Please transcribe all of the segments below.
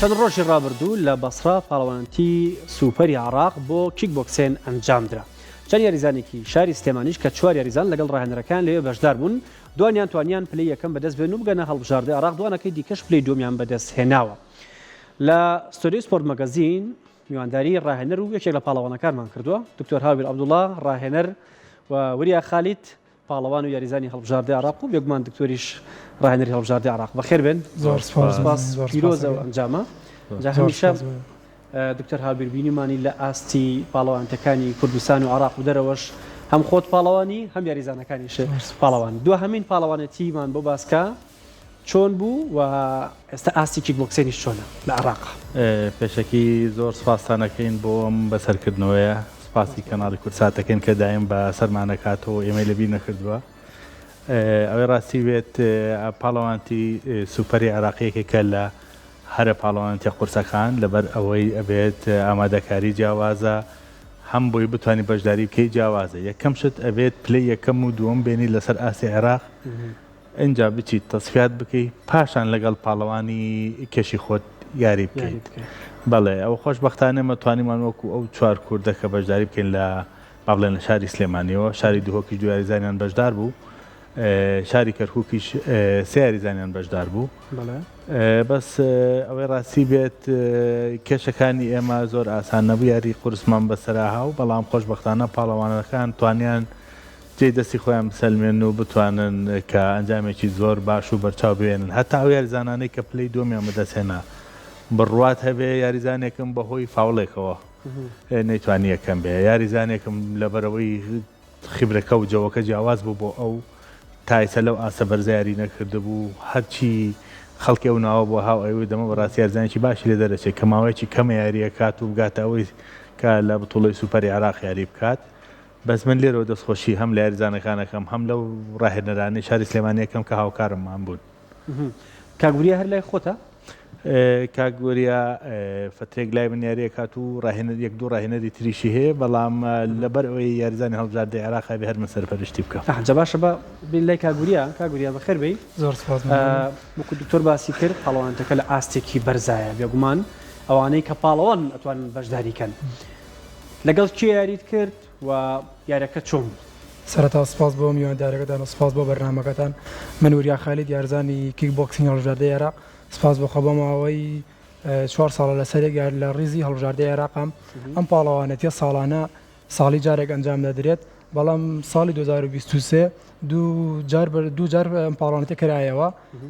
چەند ڕۆژی ڕابردوو لە بەسڕە پاڵەوانێتی سوپەری عێراق بۆ کیک بۆکسێن ئەنجامدرا. چەند یاریزانێکی شاری سلێمانیش کە چوار یاریزان لەگەڵ ڕاهێنەرەکەیان لەوێ بەشدار بوون، دوانیان توانیان پلەی یەکەم بەدەست بێنن و بگەنە هەڵبژاردەی عێراق، دوانەکەی دیکەش پلەی دووەمیان بەدەستهێناوە. لە ستۆدیۆی سپۆرت مەگەزین میوانداری ڕاهێنەر و یەکێک لە پاڵەوانەکانمان کردووە، دکتۆر هاویر عەبدوڵا ڕاهێنەر و وریا خالید پاڵەوان و یاریزانی هەڵبژاردەی عێراق و بێگومان دکتۆریش ڕاهێنەری هەڵبژاردەی عێراق. بەخێر بێن. زۆر سپاس. سپاس. پیرۆزە و ئەنجامە. جا هەمیشە دکتۆر هاویر بینیمانی لە ئاستی پاڵەوانتەکانی کوردستان و عێراق و دەرەوەش هەم خۆت پاڵەوانی هەم یاریزانەکانیش پاڵەوان. دواهەمین پاڵەوانێتیمان بۆ باسکە چۆن بوو و ئێستا ئاستی کیک بۆکسێنیش چۆنە لە عێراق؟ پێشەکی زۆر سوپاستان ئەکەین بۆ ئەم بەسەرکردنەوەیە، سوپاسی کەناڵی کوردسات ئەکەین کە دایم بە سەرمان ئەکاتەوە و ئێمەی لەبیر نەکردووە. ئەوەی ڕاستی بێت پاڵەوانتی سوپەری عێراق یەکێکە لە هەرە پاڵەوانتیە قورسەکان لەبەر ئەوەی ئەبێت ئامادەکاری جیاوازە هەم بۆی بتانی بەشداری بکەی جیاوازە یەکەم شت ئەبێت پلەی یەکەم و دووەم بێنی لەسەر ئاستی عێراق ئینجا بچیت تەسفیات بکەی پاشان لەگەڵ پاڵەوانی کێشی خۆت یاری بکەیت بەڵێ ئەو خۆشبەختانە ئێمە توانیمان وەکو ئەو چوار کوردە کە بەشداری بکەین لە با بڵێن لە شاری سلێمانیەوە شاری دهۆکیش دوو یاریزانیان بەشدار بوو شاری کەرکوکیش سێ یاریزانیان بەشدار بوو بەس ئەوەی ڕاستی بێت کێشەکانی ئێمە زۆر ئاسان نەبوو یاری قورسمان بەسەراها و بەڵام خۆشبەختانە پاڵەوانەکان توانیان جێی دەستی خۆیان بسەلمێنن و بتوانن کە ئەنجامێکی زۆر باش و بەرچاو بهێنن، هەتا ئەو یاریزانانەی کە پلەی دووەمیان بەدەستهێنا، بڕوات هەبێ یاریزانێکم بەهۆی فاوڵێکەوە نەیتوانی یەکەم بێ، یاریزانێکم لەبەرئەوەی خیبرەکە و جەوەکە جیاواز بوو بۆ ئەو، تا ئێستا لەو ئاستە بەرزە یاری نەکردبوو، هەرچی خەڵکی ئەو ناوە بۆ هاو ئەیوت دەمە بەڕاستی یاریزانێکی باشی لێ دەرەچێت کە ماوەیەکی کەمە یاری ئەکات و بگاتە ئەوەی کە لە بتوڵەی سوپەری عێراق یاری بکات. بەس من لێرەوە دەستخۆشی هەم لە یاریزانەکان ئەکەم هەم لەو ڕاهێنەرانەی شاری سلێمانی ئەکەم کە هاوکارممان بوون. کاک وریا هەر لای خۆتە؟ کاک وریا فەترێک لای من یاری ئەکات و ڕاهێنەر یەک دوو ڕاهێنەری تریشی هەیە بەڵام لەبەر ئەوەی یاریزانی هەڵبژاردەی عێراق ئەبێ هەر من سەرپەرشتی بکەم. جا باشە با بێین لای کاک وریا. کاک وریا بەخێر بێی. زۆر سوپاس. وەکو دکتۆر باسی کرد پاڵەوانێتەکە لە ئاستێکی بەرزایە بێگومان ئەوانەی کە پاڵەوانن ئەتوانن بەشداری کەن. لەگەڵ کێ یاریت کرد و یاریەکە چۆن بوو؟ سەرەتا سوپاس بۆ میوانداریەکەتان و سوپاس بۆ بەرنامەکەتان. من وریا خالید یارزانی کیک بۆکسینگ هەڵبژاردەی عێراق. سوپاس بۆ خوا بۆ ماوەی چوار ساڵە لەسەر یەک یار لە ڕیزی هەڵبژاردەی عێراقام. ئەم پاڵەوانێتیە ساڵانە ساڵی جارێک ئەنجام دەدرێت، بەڵام ساڵی 2023 دوو جار دوو جار ئەم پاڵەوانێتیە کرایەوە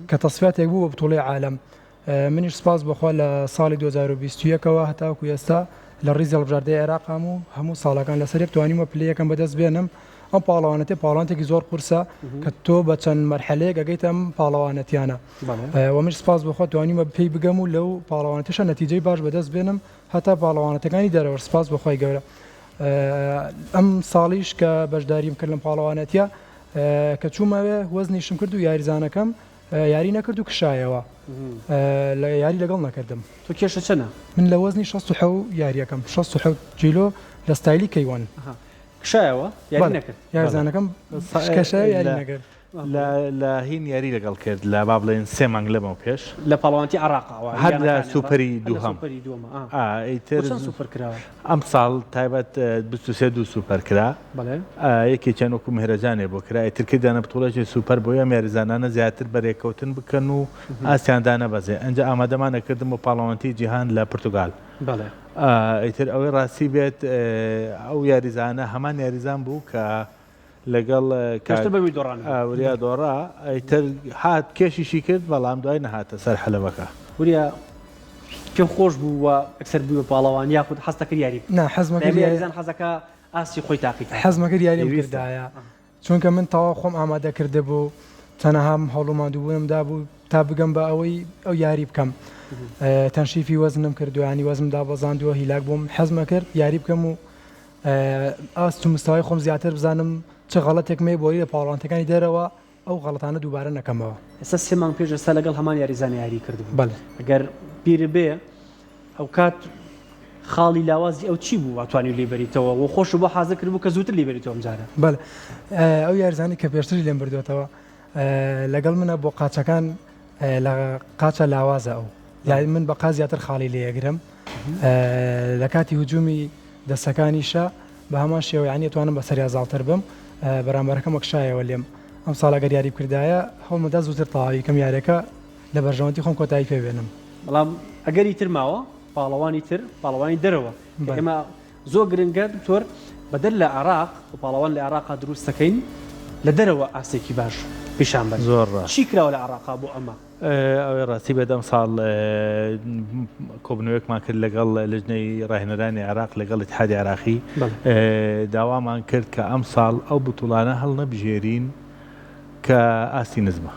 کە تەسفیاتێک بوو بۆ بتوڵەی عالەم. منیش سوپاس بۆ خوا لە ساڵی 2021 ەوە هەتاوەکو ئێستا لە ڕیزی هەڵبژاردەی عێراقام و هەموو ساڵەکان لەسەر یەک توانیومە پلەی یەکەم بەدەست بێنم. ئەم پاڵەوانێتیە پاڵەوانێتێکی زۆر قورسە کە تۆ بە چەند مەرحەلەیەک ئەگەیتە ئەم پاڵەوانێتیانە و منیش سوپاس بۆ خوا توانیومە پێی بگەم و لەو پاڵەوانێتیشە نەتیجەی باش بەدەست بێنم هەتا پاڵەوانێتەکانی دەرەوەش سوپاس بۆ خوای گەورە. ئەم ساڵیش کە بەشداریم کرد لەم پاڵەوانێتیە کە چوومەوێ وەزنیشم کرد و یاریزانەکەم یاری نەکرد و کشایەوە لە یاری لەگەڵ نەکردم. تۆ کێشە چەنە؟ من لە وەزنی 67 یاریەکەم 67 کیلۆ لە ستایلی K-1. کشایەوە یاری نەکرد؟ یاریزانەکەم کشایەوە یاری نەکرد. لە هین یاری لەگەڵ کرد لە با بڵێین سێ مانگ لەمەو پێش. لە پاڵەوانتی عێراق هەر لە سوپەری دووهەم. ئیتر چەند سوپەر کراوە؟ ئەمساڵ تایبەت 23 دوو سوپەر کرا. یەکێکیان وەکو مهرەجانێ بۆ کرا ئیتر کردیانە بتوڵێکی سوپەر بۆیە ئەم یاریزانانە زیاتر بەرێکەوتن بکەن و ئاستیان دانەبەزێ ئەنجا ئامادەمان ئەکردن بۆ پاڵەوانتی جیهان لە پرتوگال ئیتر ئەوەی ڕاستی بێت ئەو یاریزانە هەمان یاریزان بوو کە لەگەڵ کاک وریا دۆڕا ئیتر هات کێشیشی کرد بەڵام دوای نەهاتە سەر حەلەبەکە. وریا پێم خۆش بوو و ئەکسەر بووی بە پاڵەوان یاخود حەزتەکرد یاری بکەی؟ نا حەزمەکرد یاریزان حەزەکا ئاستی خۆی تاقی کاتەوە. حەزمەکرد یاریم کردایە چونکە من تەواو خۆم ئامادە کردبوو چەنەها هەوڵ و ماندووبوونم دابوو تا بگەم بە ئەوەی ئەو یاری بکەم تەنشیفی وەزنم کردووە ینی وەزنم دابەزاندووە هیلاک بووم حەزمەکرد یاری بکەم و ئاست و مستەوای خۆم زیاتر بزانم چ غەڵەتێکم هەیە بۆی لە پاڵەوانتەکانی دەرەوە ئەو غەڵەتانە دووبارە نەکەمەوە. ئێستا سێ مانگ پێش ئێستا لەگەڵ هەمان یاریزان یاری کردبوو. بەڵێ. ئەگەر بیرت بێ ئەوکات خاڵی لاوازی ئەو چی بوو وا توانی لێی بەریتەوە و خۆشت بۆ حازر کردبوو کە زووتر لێی بەریتەوە ئەمجارە؟ بەڵێ ئەو یاریزانەی کە پێشتریش لێم بردووەتەوە لەگەڵ منە بۆ قاچەکان لە قاچە لاوازە ئەو. یاری من بە قاز زیاتر خاڵی لێ ئەگرم لە کاتی هجومی دەستەکانیشە بە هەمان شێوە یانی ئەتوانم بەسەریا زاڵتر بم بەرامبەرەکەم وەکشایەوە لێم ئەم ساڵ ئەگەر یاری بکردایە هەوڵمەدا زووتر تەواوی کەم یاریەکە لە بەرژەوەندی خۆم کۆتایی پێ بێنم. بەڵام ئەگەری تر ماوە پاڵەوانی تر پاڵەوانی دەرەوە کە ئێمە زۆر گرنگە دکتۆر بەدەر لە عێراق و پاڵەوان لە عێراقا دروست دەکەین لە دەرەوە ئاستێکی باش پیشان بەن زۆر ڕاست. چی کراوە لە عێراقا بۆ ئەمە؟ ئەوەی ڕاستی بێت ئەمساڵ کۆبنەوەیەکمان کرد لەگەڵ لجنەی ڕاهێنەرانی عێراق لەگەڵ ئیتحادی عێراقی داوامان کرد کە ئەمساڵ ئەو بتوڵانە هەڵنەبژێرین کە ئاستی نزمە.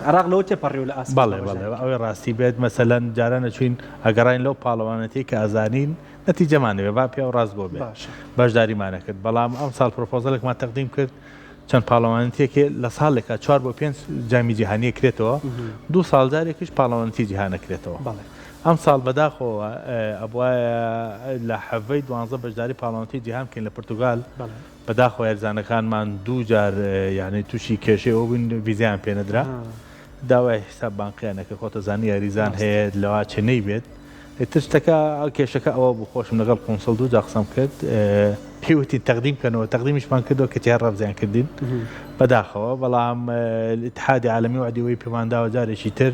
عێراق لەوە تێپەڕیوە لە ئاستی بەڵێ بەڵێ ئەوەی ڕاستی بێت مەسەلەن جاران ئەچوین ئەگەڕاین لەو پاڵەوانێتیەی کە ئەزانین نەتیجەمان نەبێ با پیاو ڕاستگۆ بێ بەشداریمان ئەکرد بەڵام ئەمساڵ پرۆپۆزەلێکمان تەقدیم کرد چەند پاڵەوانێتیەکێ لە ساڵێکا چوار بۆ پێنج جامی جیهانی ئەکرێتەوە دوو ساڵ جارێکیش پاڵەوانێتی جیهان ئەکرێتەوە ئەم ساڵ بەداخەوە ئەبوایە لە حەڤەی دوانزە بەشداری پاڵەوانێتی جیهان بکەین لە پرتوگال بەداخەوە یاریزانەکانمان دوو جار یعنی تووشی کێشەی ئەوە بووین ڤیزایان پێ نەدرا داوای حیساب بانقیان نەکرد خۆتە زانی یاریزان هەیە لەوا چێ نەیبێت ئیتر شتەکە کێشەکە ئەوە بوو خۆشم لەگەڵ قونسڵ دوو جار قسەم کرد پێی وتین تەقدیم کەنەوە تەقدیمیشمان کردەوە کەچی هەر ڕەفزیان کردین بەداخەوە بەڵام ئیتحادی عالەمی وعدی ئەوەی پێمان داوە جارێکی تر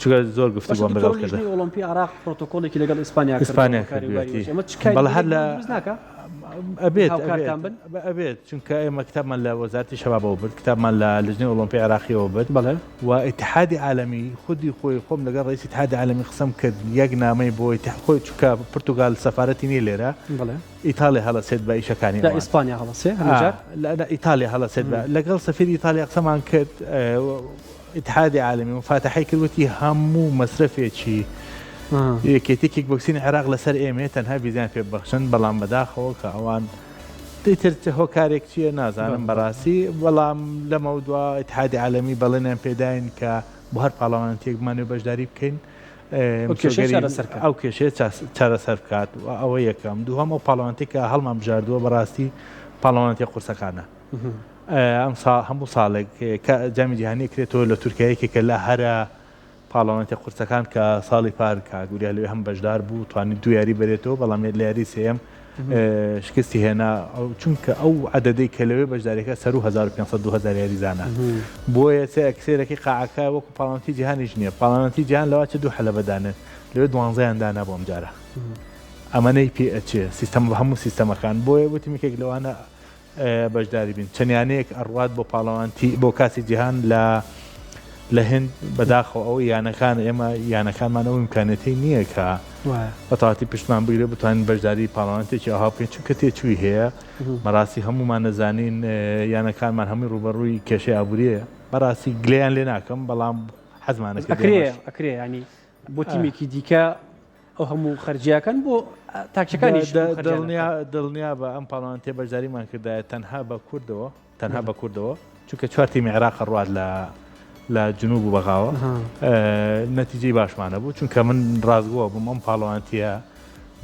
چونکە زۆر باشە گفتوگۆم دکتۆر لەگەڵ کردن لیژنەی ئۆڵۆمپی عێراق پرۆتۆکۆڵێکی لەگەڵ ئیسپانیا کردووە ئیسپانیا بۆ کاروباری کردوویەتی وەرزشی ئەمە چ بەڵێ هەر کاریگەرییەک لە دروست ناکا ئەبێت ئەبێت هاوکارتان بن؟ ئەبێت چونکە ئێمە کتابمان لە وەزارەتی شەبابەوە برد کتابمان لە لجنەی ئۆڵۆمپی عێراقیەوە برد بەڵێ. و ئیتحادی عالەمی خودی خۆی خۆم لەگەڵ ڕئیسی ئیتحادی عالەمی قسەم کرد یەک نامەی بۆ خۆی چونکە پرتوگال سەفارەتی نیە لێرە بەڵێ. ئیتاڵیا هەڵەسێت بە ئیشەکانی لە ئەوان. ئیسپانیا هەڵەسێ هەندێک جار؟ لا لا ئیتاڵیا هەڵەسێت بە لەگەڵ سەفیری ئیتاڵیا قسەمان کرد ئیتحادی عالەمی مفاتەحەی کرد وتی هەموو مەسرەفێکی یەکێتی کیک بۆکسینی عێراق لەسەر ئێمەیە تەنها ڤیزایان پێ ببەخشن بەڵام بەداخەوە کە ئەوان ئیتر هۆکارێک چییە نازانم بەڕاستی بەڵام لەمەودوا ئیتحادی عالەمی بەڵێنیان پێداین کە بۆ هەر پاڵەوانێتیەک بمانەوێت بەشداری بکەین ئەو کێشەیە چارەسەر بکات ئەوە یەکەم دووهەم ئەو پاڵەوانێتی کە هەڵمان بژاردووە بەڕاستی پاڵەوانێتی قورسەکانە ئەم ساڵ هەموو ساڵێک کە جامی جیهانی کرێتەوە لە تورکیا یەکێکە لە هەرە پاڵەوانێتیە قورسەکان کە ساڵی پار کاک وریا لەوێ هەم بەشدار بوو توانی دوو یاری بەرێتەوە بەڵام لە یاری سێیەم شکستی هێنا چونکە ئەو عەدەدەی کە لەوێ بەشداریەکە سەرو 1500 2000 یاریزانە بۆیە سێرەکی قاعەکە وەکو پاڵەوانێتی جیهانیش نییە پاڵەوانێتی جیهان لەوا چ دوو حەلەبە دانێن لەوێ دوانزەیان دانا بۆ ئەم جارە ئەمەنەی پێ ئەچێ سیستەم بە هەموو سیستەمەکان بۆیە وتم یەکێک لەوانە بەشداری بین چەند یانەیەک ئەڕوات بۆ پاڵەوانتی بۆ کاسی جیهان لە لە هند بەداخەوە ئەو یانەکان ئێمە یانەکانمان ئەو ئیمکانێتی نییە کە بەتەواتی پشتمان بگرێ بتوانین بەشداری پاڵەوانتێکی ئەوها بکەین چونکە تێچووی هەیە بەڕاستی هەمومان نەزانین یانەکانمان هەمووی ڕوبەڕووی کێشەی ئابووریە بەڕاستی گلەیان لێ ناکەم بەڵام حەزمانە ئەکرێ ئەکرێ ینی بۆ تیمێکی دیکە ئەو هەموو خەرجیەکەن بۆ تاکیەکانیش دڵنیا دڵنیا بە ئەم پاڵەوانێتیە بەشداریمان کردایە تەنها بە کوردەوە تەنها بە کوردەوە چونکە چوار تیمی عێراق ڕوات لە لە جنوب و بەغاوە نەتیجەی باشمانە بوو چونکە من ڕاستگۆ بووم ئەم پاڵەوانتیە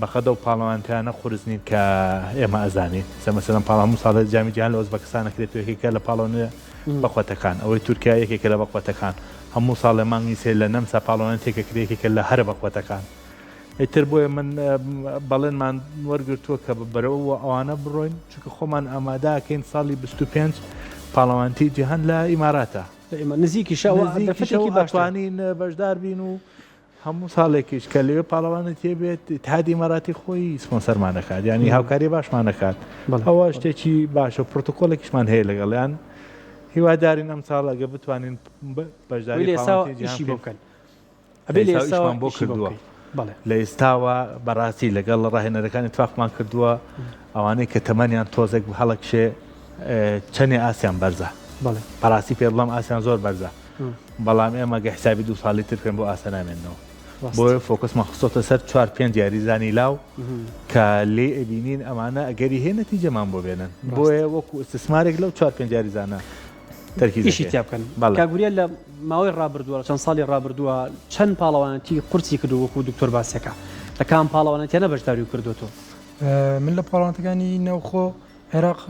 بەقەد ئەو پاڵەوانتیانە قورس نین کە ئێمە ئەزانین سە مەسەلەن پاڵ هەموو ساڵێ جامی جیهان لە ئۆزبەکستان ئەکرێت یەکێکە لە پاڵەوانە بەقوەتەکان ئەوەی تورکیا یەکێکە لە بەقوەتەکان هەموو ساڵێ مانگی سێ لە نەمسا پاڵەوانێتیەک ئەکرێ یەکێکە لە هەرە بەقوەتەکان ئیتر بۆیە من بەڵێنمان وەرگرتووە کە بەرەو ئەوانە بڕۆین چونکە خۆمان ئامادەکەین ساڵی 25 پاڵەوانتی جیهان لە ئیماراتە نزیکیشەوە نزیکیشەوە ئەتوانین بەشدار بین و هەموو ساڵێکیش کە لەوێ پاڵەوانێتیە بێت ئیتحادی ئیماراتی خۆی سپۆنسەرمان دەکات یعنی هاوکاری باشمان دەکات ئەوە شتێکی باشە و پرۆتۆکۆلێکیشمان هەیە لەگەڵیان هیوادارین ئەم ساڵ ئەگە بتوانین بەشداری لە ئێستاوە پاڵەوانێتی جیهان ئیشی بۆ بکەین بکەن ئەبێ لە لە ئێستاوە ئێستاوە ئیشمان بۆ ئیشی بۆ کردووە بکەین بەڵێ لە ئێستاوە بەڕاستی لەگەڵ ڕاهێنەرەکان اتفاقمان کردووە ئەوانەی کە تەمەنیان تۆزێک هەڵەکشێ چەنێ ئاسیان بەرزە بەڵێ بەڕاستی پێ بڵام ئاسیان زۆر بەرزە بەڵام ئێمە گە حسابی دوو ساڵی تر بکەین بۆ ئاستە نامێننەوە بۆیە فۆکەسمان خستۆتە سەر چوار پێنج یاریزانی لاو کە لێی ئەبینین ئەمانە ئەگەری هەیە نەتیجەمان بۆ بێنن بۆیە وەکو ئیستسمارێک لەو چوار پێنج یاریزانە تەرکیز ئیشی دەکەین تیا بکەن بەڵێ. کاک وریا لە ماوەی ڕابردووە لە چەند ساڵی ڕابردووە چەند پاڵەوانەتی قورسی کردووە وەکو دکتۆر باسیەکە لە کام پاڵەوانەتیانە بەشداریو کردووە تۆ؟ من لە پاڵەوانەتەکانی ناوخۆ عێراق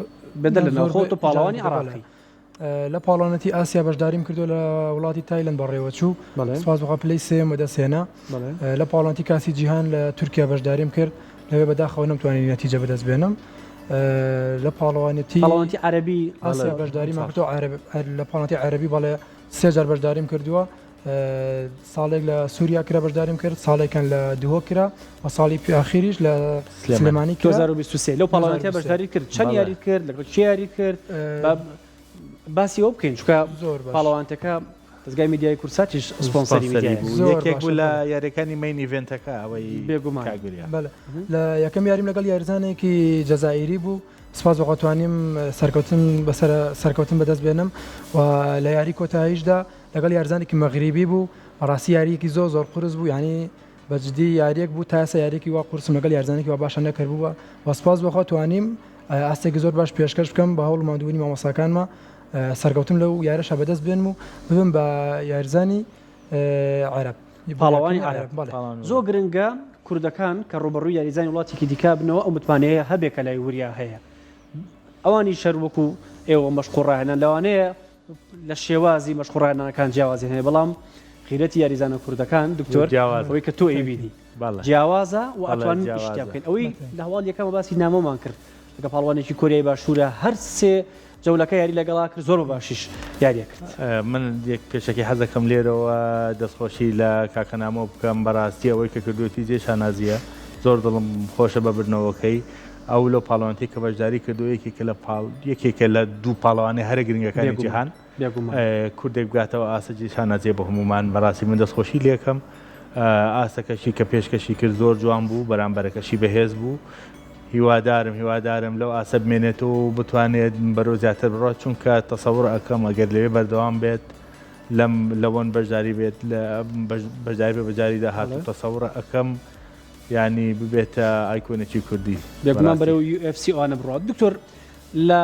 بەدەر لە ناوخۆ زۆربەی تۆ پاڵەوانی جاران بەڵێ عێراقی. لە پاڵەوانێتی ئاسیا بەشداریم کردو لە وڵاتی تایلەند بەڕێوەچوو سوپاس بۆ خوا پلەی سێیەم بەدەست هێنا لە پاڵەوانێتی کاسی جیهان لە تورکیا بەشداریم کرد لەوێ بەداخەوە نەمتوانی نەتیجە بەدەست بێنم لە پاڵەوانێتی پاڵەوانێتی عەرەبی ئاسیا بەشداریمان کردو لە پاڵەوانێتی عەرەبی بەڵێ سێ جار بەشداریم کردووە ساڵێک لە سووریا کرا بەشداریم کرد ساڵێکان لە دهۆک کرا و ساڵی ئاخیریش لە سلێمانی 2023 لەو پاڵەوانێتیە بەشداری کرد چەند یاری کرد لەگەڵ کێ یاری کرد باسی ئەو بکەین چونکە زۆر باش پاڵەوانتەکە دەزگای میدیای کوردساتیش سپۆنسەری میدیای بوو زۆر یەکێک باشە بوو لە یاریەکانی main event ەکە ئەوەی بێگومان کاک وریا. بەڵێ لە یەکەم یاریم لەگەڵ یاریزانێکی جەزائیری بوو سوپاس بۆ خوا توانیم سەرکەوتن بەسەر سەرکەوتن بەدەست بێنم و لە یاری کۆتاییشدا لەگەڵ یاریزانێکی مەغریبی بوو بەڕاستی یاریەکی زۆر زۆر قورس بوو یانی بە جدی یاریەک بوو تا ئێستا یاریەکی وا قورسم لەگەڵ یاریزانێکی وا باشە نەکردبوو و سوپاس بۆ خوا توانیم ئاستێکی زۆر باش پێشکەش بکەم بە هەوڵ و ماندووبوونی مامۆستاکانمە سەرکەوتن لەو یارەشا بەدەست بێنم و ببم بە یاریزانی عەرەب پاڵەوانی عەرەب زۆر گرنگە کوردەکان کە ڕوبەڕووی یاریزانی وڵاتێکی دیکە بنەوە ئەو متمانەیە هەبێ کە لای وریا هەیە ئەوانی شەر وەکو ئێوە مەشق و ڕاهێنان لەوانەیە لە شێوازی مەشق و ڕاهێنانەکان جیاوازی هەیە بەڵام غیرەتی یاریزانە کوردەکان دکتۆر ئەوەی کە تۆ ئەیبینی جیاوازە و ئەتوانین ئیشی تیا بکەین ئەوەی لە هەواڵ یەکەمە باسی نامۆمان کرد لەگە پاڵوانێکی کۆریای باشوورە هەر سێ جەولەکە یاری لەگەڵا کرد زۆر بە باشیش یاریە کرد. من یەک پێشەکی حەزەکەم لێرەوە دەستخۆشی لە کاکە نامۆ بکەم بەڕاستی ئەوەی کە کردوێتی جێی شانازیە زۆر دڵم خۆشە بە بردنەوەکەی ئەو لەو پاڵەوانێتی کە بەشداری کردو یەکێکە لە پاڵ یەکێکە لە دوو پاڵەوانی هەرە گرنگەکانی جیهان کوردێک بگاتەوە ئاستە جێی شانازیە بۆ هەموومان بەڕاستی من دەستخۆشی لێکەم ئاستەکەشی کە پێشکەشی کرد زۆر جوان بوو بەرامبەرەکەشی بەهێز بوو هیوادارم هیوادارم لەو ئاستە بمێنێتەوە و بتوانێت بەرەو زیاتر بڕات چونکە تەسەور ئەکەم ئەگەر لەوێ بەردەوام بێت لەم لەوەن بەشداری بێت لە بەشداری بێ بەجاری داهاتوو تەسەور ئەکەم یانی ببێتە ئایکۆنێکی کوردی. بێگومان بەرەو UFC ئەوانە بڕوات دکتۆر لە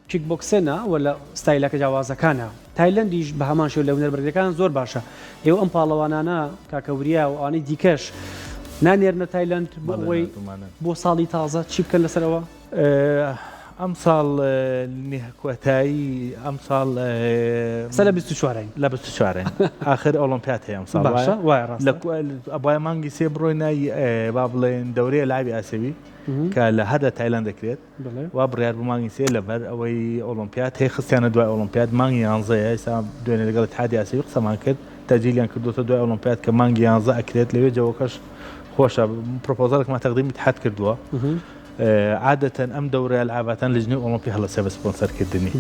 کیک بۆکسێنە و لە ستایلەکە جیاوازەکانە تایلەندیش بە هەمان شێوە لە هونەر بەرگریەکان زۆر باشە ئێوە ئەم پاڵەوانانە کاکە وریا و ئەوانەی دیکەش نانێرنە تایلەند بۆ ئەوەی بۆ ساڵی تازە چی بکەن لەسەر ئەوە؟ ئەمساڵ کۆتایی ئەمساڵ ئێستا لە 24 ین لە 24 ین ئاخر ئۆڵۆمپیات هەیە ئەمساڵ باشە وایە ڕاستە ئەبوایە مانگی سێ بڕۆینە با بڵێن دەورەیە لاوی ئاسیەوی کە لە هەر لە تایلەند دەکرێت وا بڕیار بوو مانگی سێ لەبەر ئەوەی ئۆڵۆمپیاد هەیە خستیانە دوای ئۆڵۆمپیاد مانگی یانزەیە ئێستا دوێنێ لەگەڵ اتحادی ئاسیەوی قسەمان کرد تەجیلیان کردووەتە دوای ئۆڵۆمپیاد کە مانگی یانزە ئەکرێت لەوێ جەوەکەش خۆشە پرۆپۆزەڵێکمان تەقدیمی اتحاد کردووە عادەتەن ئەم دەورە ئەلعاباتان لجنەی ئۆڵۆمپی هەڵەسێ بە سپۆنسەرکردنی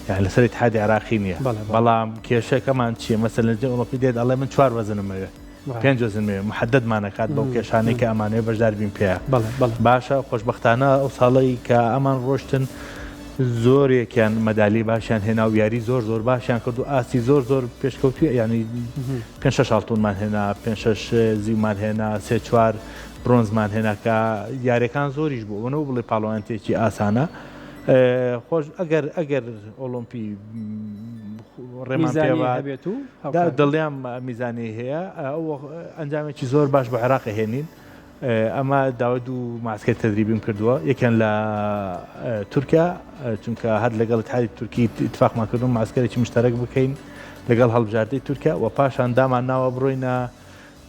یان لەسەر اتحادی عێراقی نییە بەڵام کێشەکەمان چییە مەسەلەن لجنەی ئۆڵۆمپی دێت ئەڵێ من چوار وەزنم ئەوێ پێنج وەزن مەوێ محددمان ئەکات بەو کێشانەی کە ئەمانەوێ بەشدار بین پێیان باشە خۆشبەختانە ئەو ساڵەی کە ئەمان ڕۆشتن زۆرێکیان مەدالی باشیان هێنا و یاری زۆر زۆر باشیان کرد و ئاستی زۆر زۆر پێشکەوتوی ینی پێ شەش ئاڵتونمان هێنا پێ شەش زیومان هێنا سێ چوار برۆنزمان هێنا کە یاریەکان زۆریش بوو ئەوە بڵێ پاڵەوانێتیەکی ئاسانە خۆش ئەگەر ئەگەر ئۆڵۆمپی ڕێمان پێبێت و دڵیان میزانی هەیە ئەو ئەنجامێکی زۆر باش بە عێراق هێنین ئەمە داوای دوو معسکەر تەدریبیم کردووە یەکیان لە تورکیا چونکە هەر لەگەڵ اتحادی تورکی اتفاقمان کردو معسکەرێکی مشتەرەک بکەین لەگەڵ هەڵبژاردەی تورکیا و پاشان دامان ناوە بڕۆینە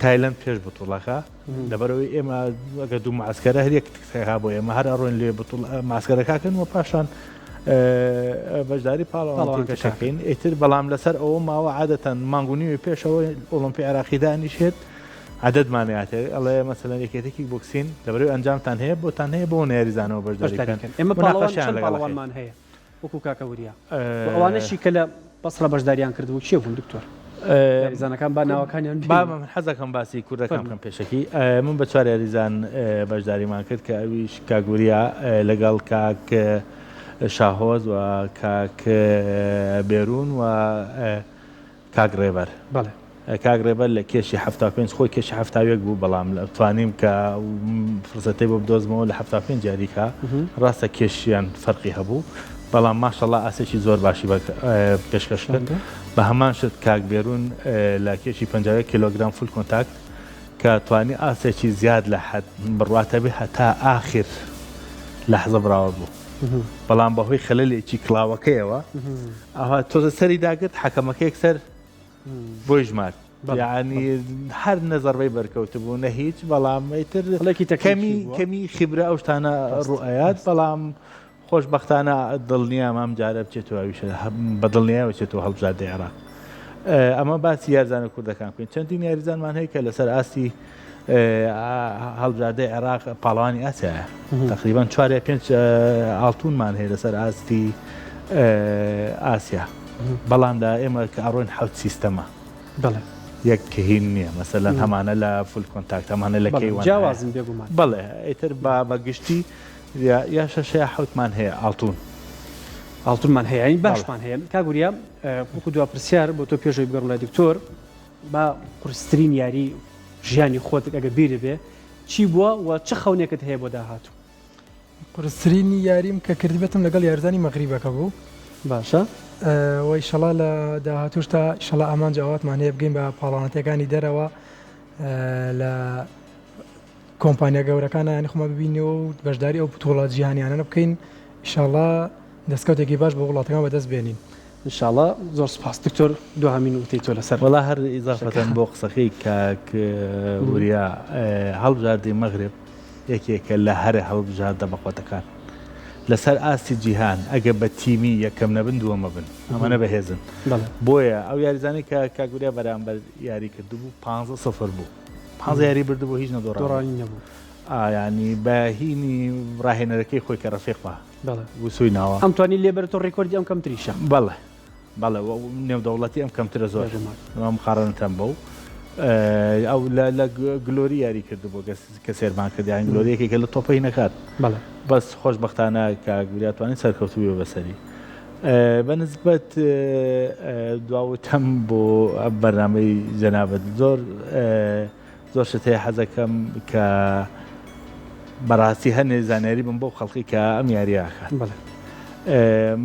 تایلەند پێش بتوڵەکە لەبەرەوەی ئێمە ئەگەر دوو معسکەرە هەر یەک تکتەکە بۆ ئێمە هەر ئەڕۆین لێ بتوڵ معسکەرەکەکەن و پاشان بەشداری پاڵەوانەکەین ئیتر بەڵام لەسەر ئەوە ماوە عادەتەن مانگ و نیوی پێشەوە ئۆڵۆمپی عێراقی دانیشێت عەدەدمان یاتێ ئەڵێ مەسەلەن یەکێتی کیک بۆکسین لەبەرەوەی ئەنجامتان هەیە بۆتان هەیە بۆ یاریزانەوە بەشداری بکەن ئێمە پاڵەوان چەند پاڵەوانمان هەیە وەکو کاکە وریا و ئەوانەشی کە لە بەسڕە بەشداریان کردبوو کێ بوون دکتۆر یاریزانەکان با ناوەکانیان با من حەزەکەم باسی کوردەکان بکەم پێشەکی من بە چوار یاریزان بەشداریمان کرد کە ئەویش کاک وریا لەگەڵ کاک شاهۆز و کاک بێرون و کاک ڕێبەر. بەڵێ. کاک ڕێبەر لە کێشی 75 خۆی کێشی 71 بوو بەڵام توانیم کە فرسەتەی بۆ بدۆزمەوە لە 75 یاریکا ڕاستە کێشیان فەرقی هەبوو بەڵام ماشەڵا ئاسێکی زۆر باشی پێشکەش کرد بە هەمان شت کاک بێرون لە کێشی 51 کیلۆگرام full contact کە توانی ئاسێکی زیاد لە حەد بڕواتە بێ هەتا ئاخر لەحزە براوە بوو. بەڵام بەهۆی خەلەلێکی کڵاوەکەیەوە ئەوها تۆزە سەری داگرت حەکەمەکە یەکسەر بۆی ژمارد یعنی هەر نە زەربەی بەرکەوتبوو نە هیچ بەڵام ئیتر کەمی کەمی خیبرە ئەو شتانە ڕوئەیات بەڵام خۆشبەختانە دڵنیام ئەم جارە بچێتەوە ئەویش بە دڵنیایەوە چێتەوە هەڵبژاردەی عێراق. ئەمە باسی یارزانە کوردەکان بکەین چەندین یاریزانمان هەیە کە لەسەر ئاستی هەڵبژاردەی عێراق پاڵەوانی ئاسیایە تقریبان چوار یا پێنج ئاڵتونمان هەیە لەسەر ئاستی ئاسیا بەڵام لە ئێمە کە ئەڕۆین حوت سیستەمە بەڵێ یەک هین نییە مەسەلەن هەمانە لە full contact هەمانە لە K-1 جیاوازن بێگومان بەڵێ ئیتر بە بە گشتی یا شەش یا حەوتمان هەیە ئاڵتون. ئاڵتونمان هەیە یانی باشمان هەیە کاک وریا وەکو دوا پرسیار بۆ تۆ پێشەوەی بگەڕم لای دکتۆر با قورسترین یاری ژیانی خۆت ئەگەر بیرت بێ چی بووە و چ خەونێکت هەیە بۆ داهاتوو؟ قورسترین یاریم کە کردبێتم لەگەڵ یارزانی مەغریبەکە بوو. باشە. وە ئیشەڵا لە داهاتووش تا ئیشەڵا ئامانج ئاواتمان هەیە بگەین بە پاڵانەتەکانی دەرەوە لە کۆمپانیا گەورەکانە یانی خۆمان ببینەوە و بەشداری ئەو بتوڵە جیهانیانە بکەین ئیشاڵا دەستکەوتێکی باش بۆ وڵاتەکان بەدەست بێنین. ان شاء اللە زۆر سوپاس دکتۆر دواهەمین وتەی تۆ لەسەر وەڵا هەر ئیزافەتەن بۆ قسەکەی کاک وریا هەڵبژاردەی مەغرب یەکێکە لە هەرە هەڵبژاردە بەقوەتەکان لەسەر ئاستی جیهان ئەگە بە تیمی یەکەم نەبن دووەمە بن ئەمانە بەهێزن بۆیە ئەو یاریزانەی کە کاک وریا بەرامبەر یاری کردبوو 15 سفر بوو پانزە یاری بردبوو هیچ نەدۆڕابوو. دۆڕانی نەبوو. ئا یانی بە هینی ڕاهێنەرەکەی خۆی کە ڕەفیقە بەڵێ. وسوی ناوە. ئەم توانی لێ بەرێتەوە ڕیکۆردی ئەم کەمتریشە. بەڵێ بەڵێ و نێودەوڵەتی ئەم کەمترە زۆر بێگومان. مقارنەتەن بەو. ئەو لە لە گلۆری یاری کردبوو کە کە سێرمان کرد یانی گلۆری یەکێکە لە تۆپە هینەکان. بەڵێ. بەس خۆشبەختانە کاک وریا توانی سەرکەوتوو بێ بەسەری. بە نسبەت دوا وتەم بۆ بەرنامەی جەنابت زۆر زۆر شت هەیە حەزەکەم کە بەڕاستی هەنێ زانیاری بم بۆ خەڵکی کە ئەم یاریاکات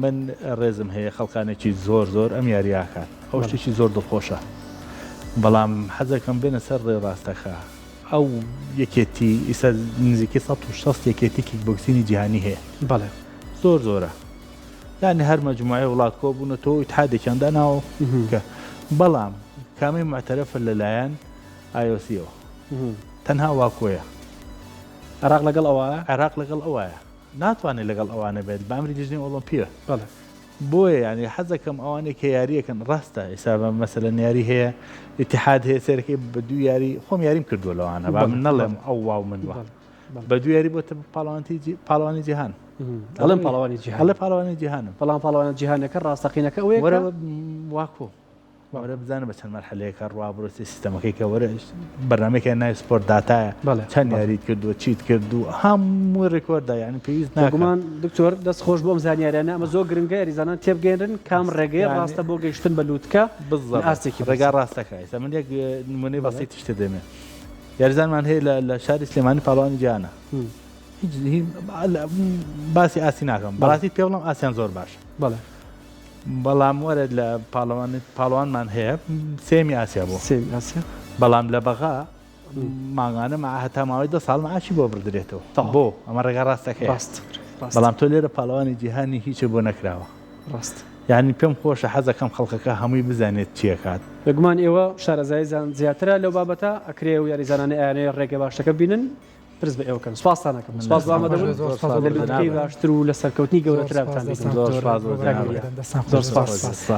من ڕێزم هەیە خەڵکانێکی زۆر زۆر ئەم یاریاکات ئەو شتێکی زۆر دڵخۆشە بەڵام حەزەکەم بێنە سەر ڕێ ڕاستەکە ئەو یەکێتی ئیسا نزیکەی 160 یەکێتی کیک بۆکسینی جیهانی هەیە بەڵێ زۆر زۆرە یانی هەر مەجموعەی وڵات کۆ بوونەتەوە و ئیتحادێکیان داناوە کە بەڵام کامەی معتەرەفە لەلایەن ئایۆسیەوە تەنها واکۆیە. عێراق لەگەڵ ئەوایە؟ عێراق لەگەڵ ئەوایە ناتوانێت لەگەڵ ئەوانە بێت بە ئەمری لیژنەی ئۆڵۆمپیە. بەڵێ. بۆیە یانی حەزەکەم ئەوانەی کە یاریەکەن ڕاستە ئێستا بە مەسەلەن یاری هەیە ئیتحاد هەیە سەیرەکەی بە دوو یاری خۆم یاریم کردووە لەوانە با من نەڵێم ئەو واو من وا. بە دوو یاری بۆتە پاڵەوانتی پاڵەوانی جیهان. ئەڵێم پاڵەوانی جیهان. ئەڵێ پاڵەوانی جیهانم. بەڵام پاڵەوانە جیهانەکە ڕاستەقینەکە ئەوەیە وەرە واکۆ وەرە بزانە بە چەند مەرحەلەیەکە ڕوا بڕۆ سیستەمەکەی کە وەرە بەرنامەیەکیان ناوی sport data یە چەند یاریت کردووە چیت کردووە هەمووی record ە یانی پێویست ناکات. بێگومان دکتۆر دەست خۆش بۆ ئەم زانیاریانە ئەمە زۆر گرنگە یاریزانان تێبگەیەنرن کام ڕێگەیە ڕاستە بۆ گەیشتن بە لوتکە لە ئاستێکی بەرز. ڕێگا ڕاستەکە ئێستا من یەک نمونەی بەسیتیش تێدەمێ یاریزانمان هەیە لە شاری سلێمانی پاڵەوانی جیهانە هیچ باسی ئاسی ناکەم بەڕاستی پێ بڵم ئاسیان زۆر باش بەڵێ بەڵام وەرە لە پاڵەوان پاڵەوانمان هەیە سێمی ئاسیا بوو سێمی ئاسیا بەڵام لە بەغا مانگانە مع هەتا ماوەی دە ساڵ معاشی بۆ بردرێتەوە بۆ ئەمە ڕێگا ڕاستەکەی ڕاست بەڵام تۆ لێرە پاڵەوانی جیهانی هیچ بۆ نەکراوە ڕاست. یانی پێم خۆشە حەزەکەم خەڵکەکە هەمووی بزانێت چیەکات. بێگومان ئێوە شارەزاییزان زیاترە لەو بابەتە، ئەکرێ ئەو یاریزانانەی ئەیانەوێ ڕێگە باشەکە ببینن پرس بە ئێوە کەن. سوپاستان ئەکەم. سوپاس بۆ ئامادەبوون. لە لوتکەی باشتر و لە سەرکەوتنی گەورەترا بتانبینم. زۆر سوپاس بۆ جەنابت. زۆر سوپاس.